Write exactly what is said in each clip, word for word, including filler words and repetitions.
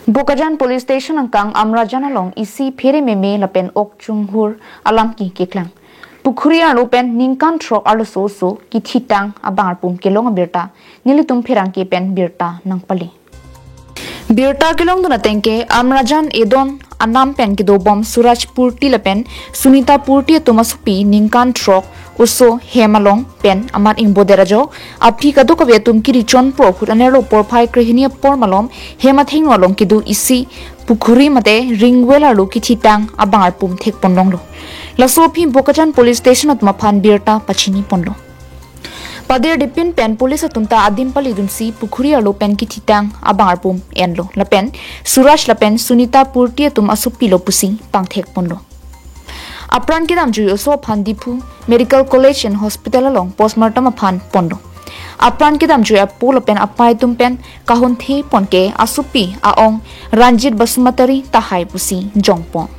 Bokajan Police Station angkang Amrajan along isi phere meme lapen ok chunghur alam keklang. Pukhuri arlo pen ningkan throk arloso oso kithitang abang arpum kelong abirta nelitum pherangke pen birta nangpale. Birta kelongdun ateng ke Amrajan Edon anam pen kedobom Suraj Purti lapen Sunita Purti atum asopi ningkan throk oso hem along pen amat ingboder ajok aphi kadokave atum kiri chonpo ahut anerlo porphai krehini apor malom hem athengno along kedo isi pukhuri mate ring well arlo kithitang abang arpum thekponlonglo. Laso aphi Bokajan Police Station atum aphan birta pachiniponlo. Pader dipin pen police atum ta adim palidunsi pukhuri arlo pen kithitang abang arpum enlo lapen Suraj lapen Sunita Purti atum asopilo pusi pangthekponlo. Apran kedamjui oso aphan Diphu Medical College and Hospital along postmortem aphan ponlo. Apran kedamjui apo lapen apai atum pen kahon the pon ke asopi aong Ranjit Basumatary tahai pusi jongpon.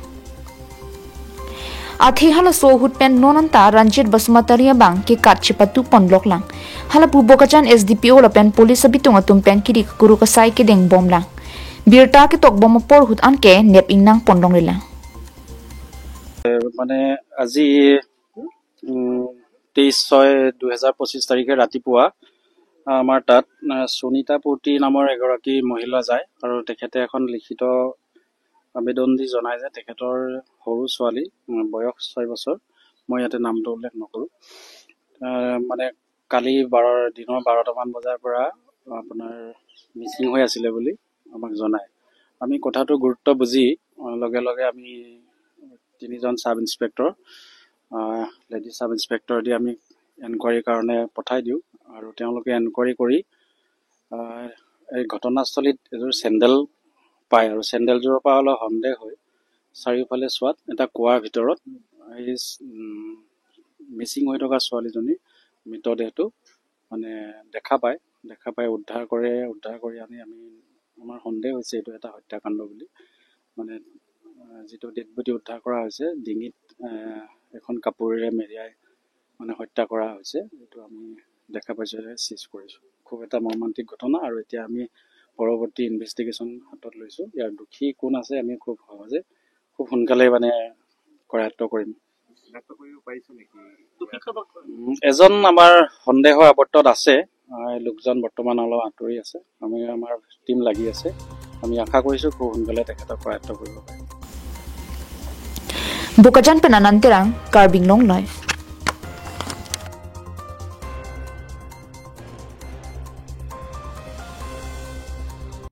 Athe halaso ahut pen non anta Ranjit Basumatary abang kekat chepatuponloklang. Halapu Bokajan S D P O lapen police abitung atum pen kiri kuru kasai kedengbomlang. Birta ketokbom apor ahut anke nep ingnangponlonglelang. মানে আজি উম, তেইছ ছয় দুহেজাৰ পঁচিছ তাৰিখে ৰাতিপুৱা আমাৰ তাত আহ, সুনীতা পতি নামৰ এগৰাকী মহিলা যায় আৰু তেখেতে এখন লিখিত আবেদন দি জনায় যে তেখেতৰ সৰু ছোৱালী উম, বয়স ছয় বছৰ, মই ইয়াতে নামটো উল্লেখ নকৰোঁ, আহ, মানে কালি বাৰ দিনৰ বাৰটামান বজাৰ পৰা আপোনাৰ মিচিং হৈ আছিলে বুলি আমাক জনায়। আমি কথাটো গুৰুত্ব বুজি আহ, লগে লগে আমি তিনিজন ছাব ইন্সপেক্টৰ, লেডি ছাব ইন্সপেক্টৰ দি আমি এনকুৱাৰীৰ কাৰণে পঠাই দিওঁ আৰু তেওঁলোকে এনকুৱাৰী কৰি আহ, এই ঘটনাস্থলীত এযোৰ চেণ্ডেল পায় আৰু চেণ্ডেলযোৰৰ পৰা অলপ সন্দেহ হৈ চাৰিওফালে চোৱাত এটা কুৱাৰ ভিতৰত এই মিচিং হৈ থকা ছোৱালীজনীৰ মৃতদেহটো মানে দেখা পায়। দেখা পাই উদ্ধাৰ কৰে। উদ্ধাৰ কৰি আনি আমি, আমাৰ সন্দেহ হৈছে এইটো এটা হত্যাকাণ্ড বুলি। মানে আহ, যিটো ডেড বডি উদ্ধাৰ কৰা হৈছে, ডিঙিত আহ, এখন কাপোৰেৰে মেৰিয়াই মানে হত্যা কৰা হৈছে। এইটো আমি দেখা পাইছোঁ যে চিজ কৰিছোঁ। খুব এটা মৰ্মান্তিক ঘটনা আৰু এতিয়া আমি পৰৱৰ্তী ইনভেষ্টিগেশ্যন হাতত লৈছোঁ। ইয়াৰ দোষী কোন আছে আমি খুব সহজে, খুব সোনকালে মানে কৰায়ত্ব কৰিম। চিনাক্ত কৰিব পাৰিছে নেকি? উম, এজন আমাৰ সন্দেহ আৱৰ্তত আছে। আহ, এই লোকজন বৰ্তমান অলপ আঁতৰি আছে। আমি, আমাৰ টিম লাগি আছে। আমি আশা কৰিছোঁ খুব সোনকালে তেখেতক কৰায়ত্ব কৰিব পাৰিম। Bokajan pen Anand Terang, Karbi Anglong Live.